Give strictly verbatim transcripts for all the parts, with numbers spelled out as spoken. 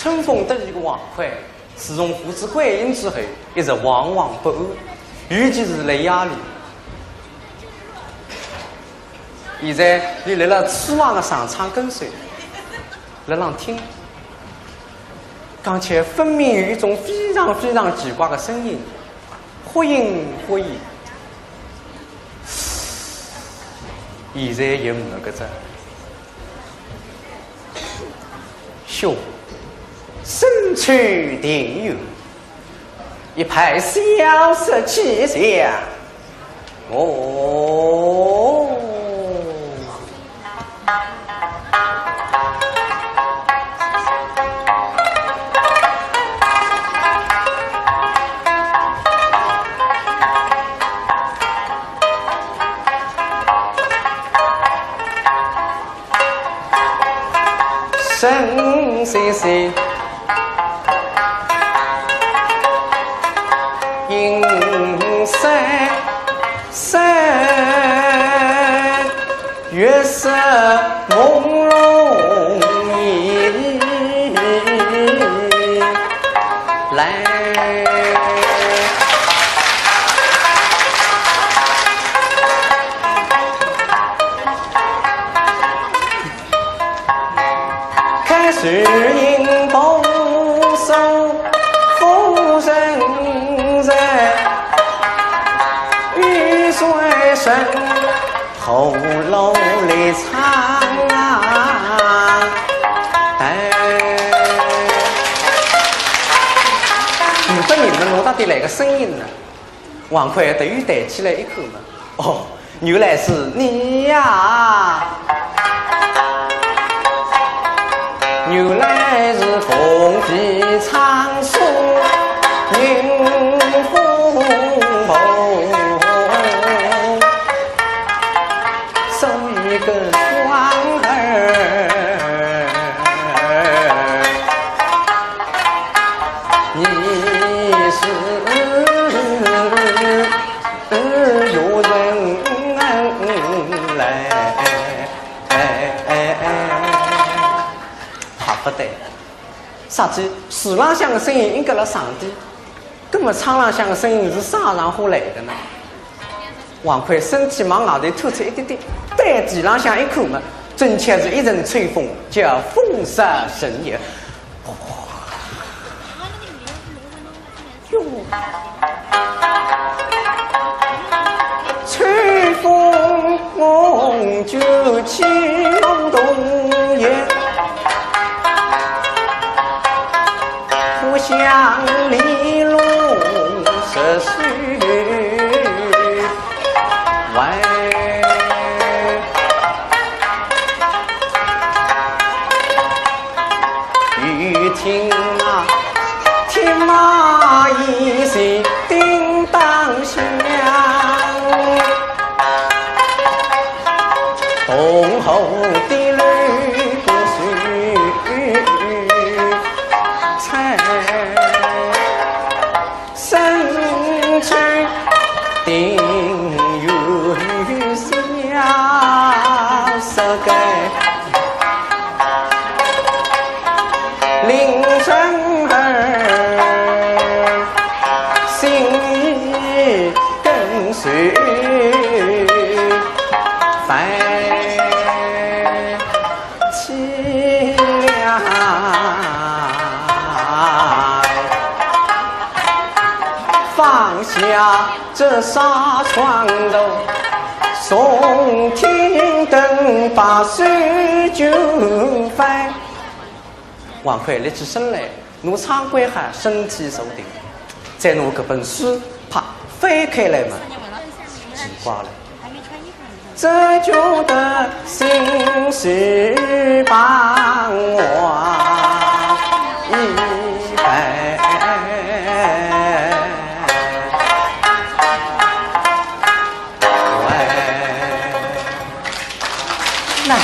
春风得意个王魁，自从父子归隐之后，一直惶惶不安，尤其是辣夜里。现在伊辣辣书房个长窗跟首，辣浪听，刚才分明有一种非常非常奇怪个声音，忽隐忽现。现在也没个哉。 哟，深秋庭院，一派萧瑟气象。哦。 声声声，莺声声，月色朦胧里来。 看树影婆娑，夫人在雨水声喉咙里唱啊。哎，五百年了，我到底哪个声音呢？ 王魁头抬起来一看嘛，哦，原来是你呀！原来是凤飞苍松迎风凤，送一个双儿。 你是有人来，哎哎哎，怕勿得。啥体？树浪向个声音应该辣上底，葛末窗浪向个声音是啥场化来个呢？ 王魁身体往外头探出一点点，对地浪向一看嘛，正巧是一阵秋风，叫风杀人也。哟，秋风我就起风动也。 故乡里路是水外，雨停啊，天马一息叮当响。 东后的雷公水彩，深秋庭院下色改。 令人儿心跟随，泛凄凉。放下 这纱窗头，松厅灯把手就翻。王魁立起身来，拿窗关好，身体坐定，再拿搿本书啪翻开来嘛，奇怪了。 这就得心事把我一摆。来。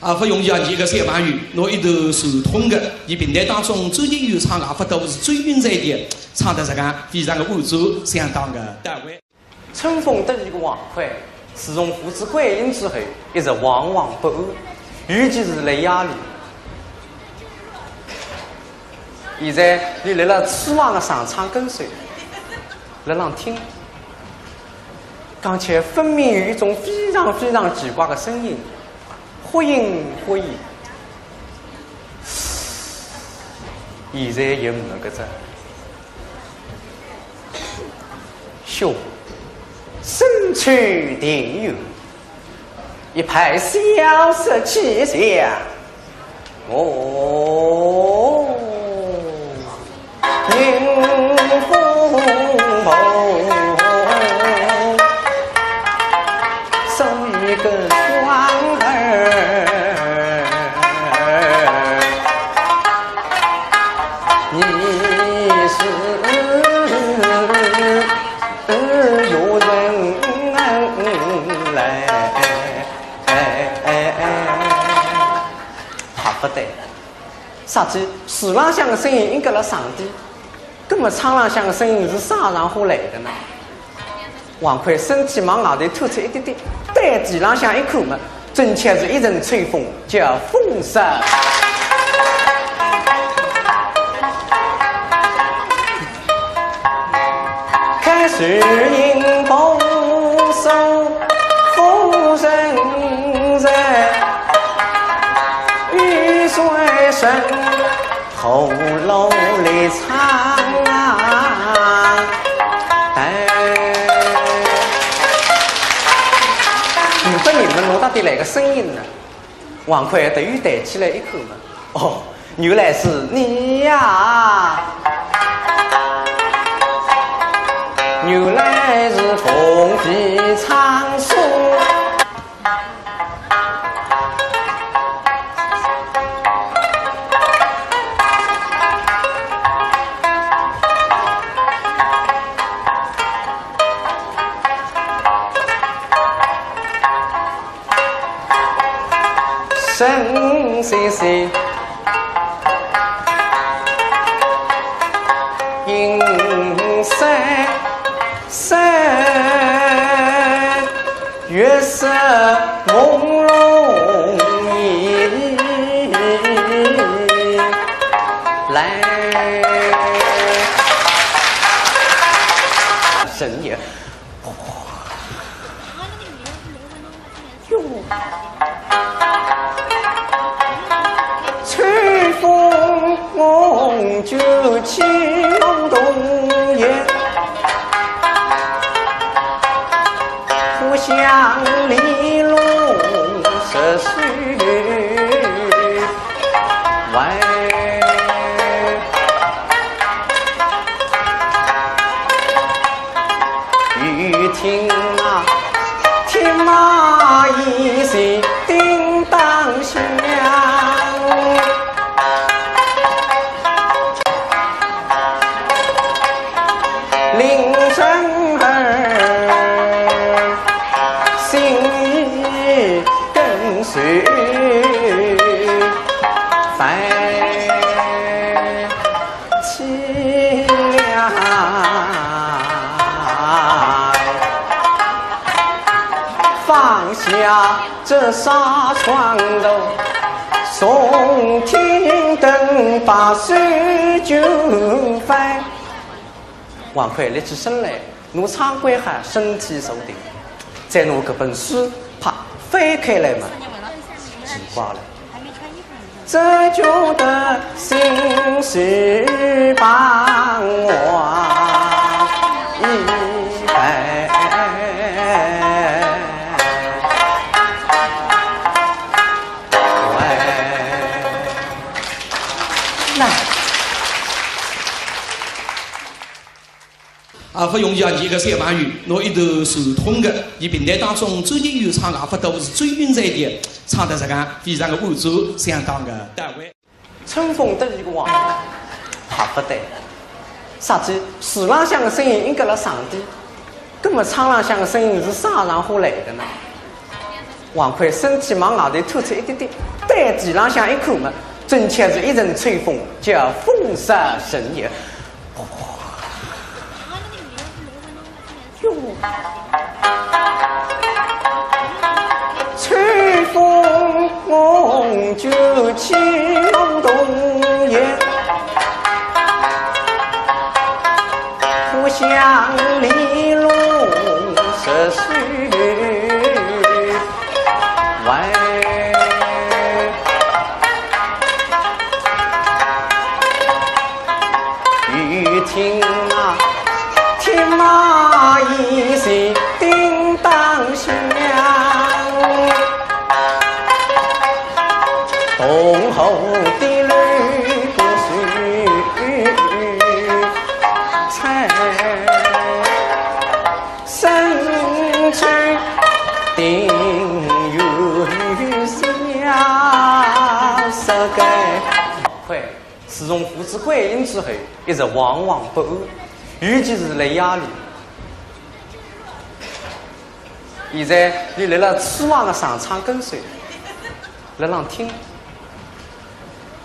啊，勿容易啊，一个小朋友，拿一段传统的，伊评弹当中专业演唱啊，勿都是最云彩的，唱得这个非常的婉转，相当的到位。春风得意个王魁，自从父子归隐之后，一直惶惶不安，尤其是辣夜里。现在伊辣辣书房个长窗跟首，辣浪听，刚才分明有一种非常非常奇怪个声音，忽隐忽现。现在也没搿只。 哟，深秋庭院，一派萧瑟气象。哦，迎风步，送一个双儿。 你是有人来。哈，勿对，啥体？树浪向个声音应该辣上底，葛末窗浪向个声音是啥场化来个呢？ 王魁身体往外头探出一点点，对地浪向一看嘛，正巧是一阵吹风，叫风沙。开始迎风送夫人在，雨水声 喉咙里唱啊，哎。勿得人问我到底哪个声音呢？王魁头一抬起来一看嘛，哦，原来是你呀，原来是凤飞唱书。 生死死，应生生，月色朦胧夜来。神也。 哟，秋风卷起东风叶，花香里落似水外。 雨停啊，天马一声叮当响。令人儿心跟随翻。 凄凉。放下这纱窗头，松厅灯把手就翻。王魁立起身来， 拿窗关好，身体坐定，再拿搿本书啪翻开来嘛，奇怪了，只觉得心事放我一半。来。 啊，勿容易啊，一个小朋友，拿一段传统的，伊评弹当中最近有唱个，也勿多，是最近才的，唱得实梗非常的婉转，相当的到位。春风得意个王，拍勿对，啥体？树浪向个声音应该辣上底，葛末窗浪向个声音是啥场化来个呢？ 王魁身体往外头探出一点点，对地浪向一看嘛，正巧是一阵吹风，叫风沙神也。哟，吹风九曲龙洞月，花香玲珑十岁外。一听啊，天马一声叮当响。 东湖的刘秀才生出丁原相。搿个王魁自从父子归隐之后，一直惶惶不安，尤其是辣夜里。现在伊立辣书房个长窗跟首， 辣浪听，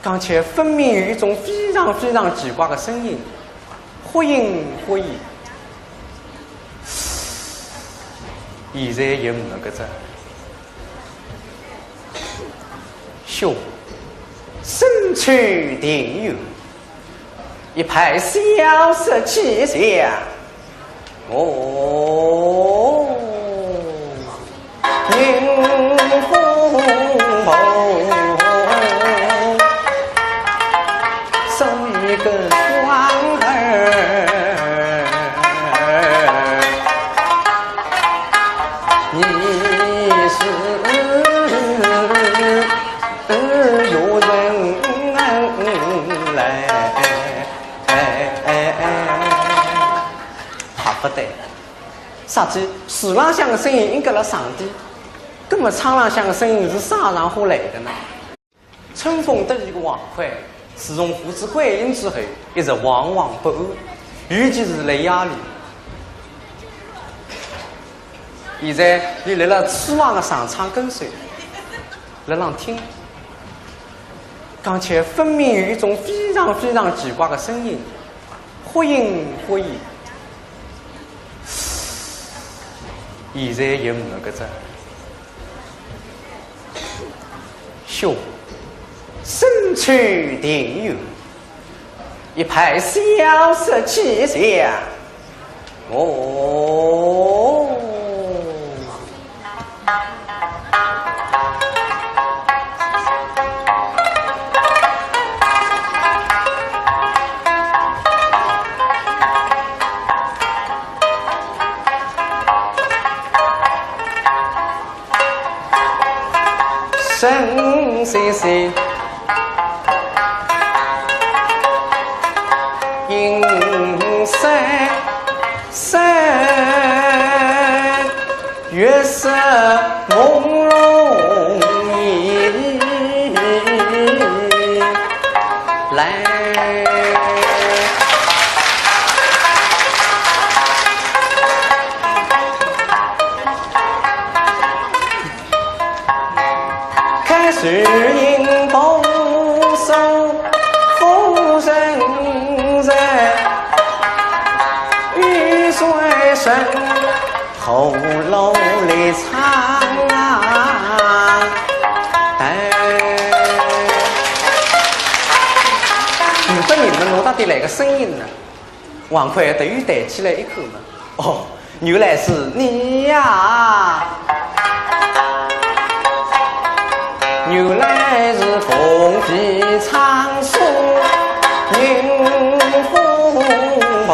刚才分明有一种非常非常奇怪个声音，忽隐忽现。现在也没个哉。兄，身处庭院， 一派小说气象。哦，迎风送一个双儿，你是 有人来。哎，哎，哎，怕勿得。啥体？树浪向个声音应该辣上底，葛末窗浪向个声音是啥场化来个呢？春风得意个王魁，自从父子归隐之后，一直惶惶不安，尤其是辣夜里。现在伊立辣书房个长窗跟首， 辣浪听，刚才分明有一种非常非常奇怪个声音，忽隐忽现。现在也没个哉。兄，身处庭院， 一派小说气象。哦，神兮兮，阴森森，月色朦胧。 来。看谁人保守夫人在，玉碎声。 后楼里唱啊，哎。呒不人么，哪搭点来个声音呢？王魁头抬起来一看嘛，哦，原来是你呀！原来是凤飞唱书迎风红。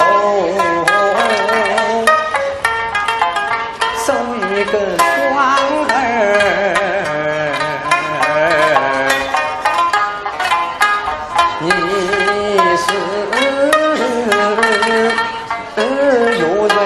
送一个双儿，你是有人